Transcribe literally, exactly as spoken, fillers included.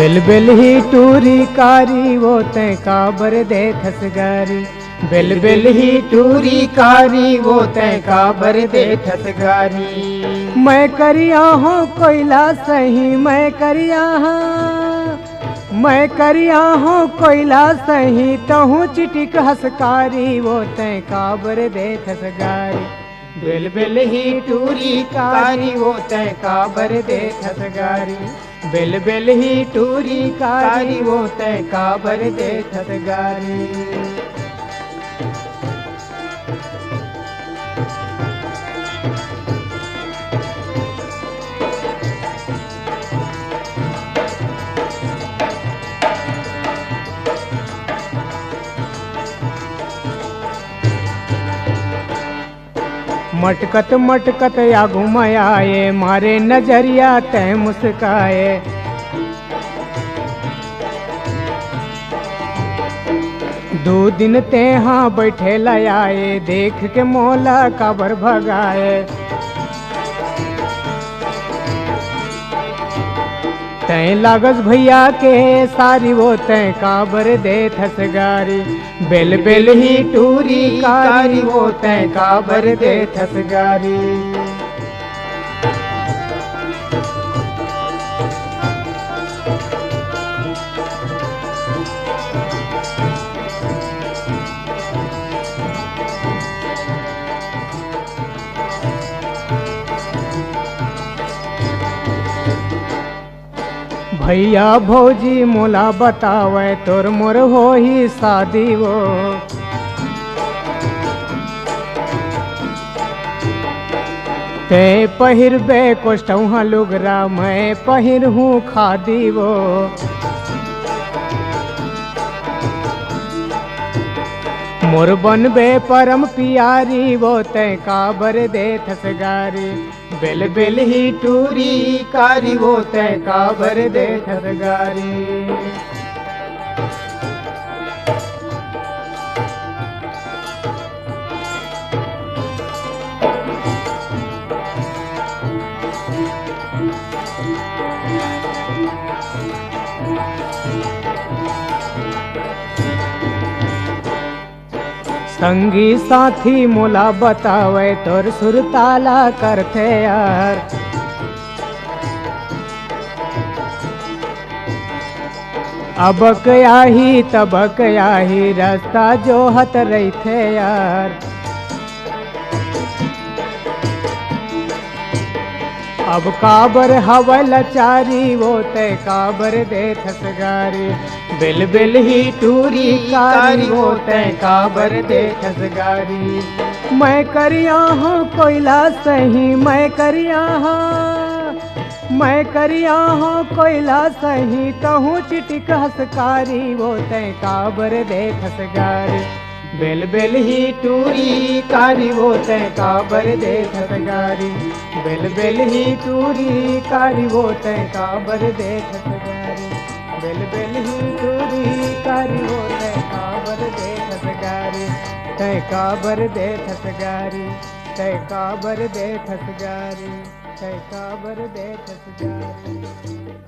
बेल बेल ही टूरी कारी वो तैं काबर देथस गारी। बेल बेल ही टूरी कारी वो तैं काबर देथस गारी। मैं करिया हों कोइला सही, मैं करिया हों, मैं करिया हों कोइला सही, तहूँ चिटिक हस कारी वो तैं काबर देथस गारी। बेल बेल ही टूरी कारी वो तैं काबर देथस गारी। बेल बेल ही टूरी कारी वो तैं काबर देथस गारी। मटकत मटकत आगू म आए, मारे नजरिया तैं मुस्काए। दू दिन तेंहा बइठे ल आए, देख के मोला काबर भगाए। तैं लागस भइया के सारी वो तैं काबर देथस गारी। बेल बेल ही टूरी कारी वो तैं काबर देथस गारी। भइया भौजी मोला बतावय, तोर मोर होही शादी वो। तैं पहिरबे कोस्टौहा लुगरा, मैं पहिरहूँ खादी वो। मोर बनबे परम पियारी वो, तैं काबर देथस गारी। बेल बेल ही टूरी कारी वो तैं काबर देथस गारी। संगी साथी मोला बतावय तोर सुरता ला करथे यार। अबक आही तबक आही रस्ता जोहत रहिथे यार। अब काबर हवय लाचारी वो तैं काबर देथस गारी। बेल बेल ही टूरी कारी वो तैं काबर देथस गारी। मैं करिया हों कोइला सही, मैं करिया हों, मैं करिया हों कोइला सही, तहूँ चिटिक हस कारी वो तैं काबर देथस गारी। बेल बेल ही टूरी कारी वो तैं काबर देथस गारी। बेल बेल ही टूरी कारी वो तैं काबर देथस गारी। बेल बेल ही टूरी कारी वो तैं काबर देथस गारी। तैं काबर देथस गारी। तैं काबर देथस गारी। तैं काबर देथस गारी।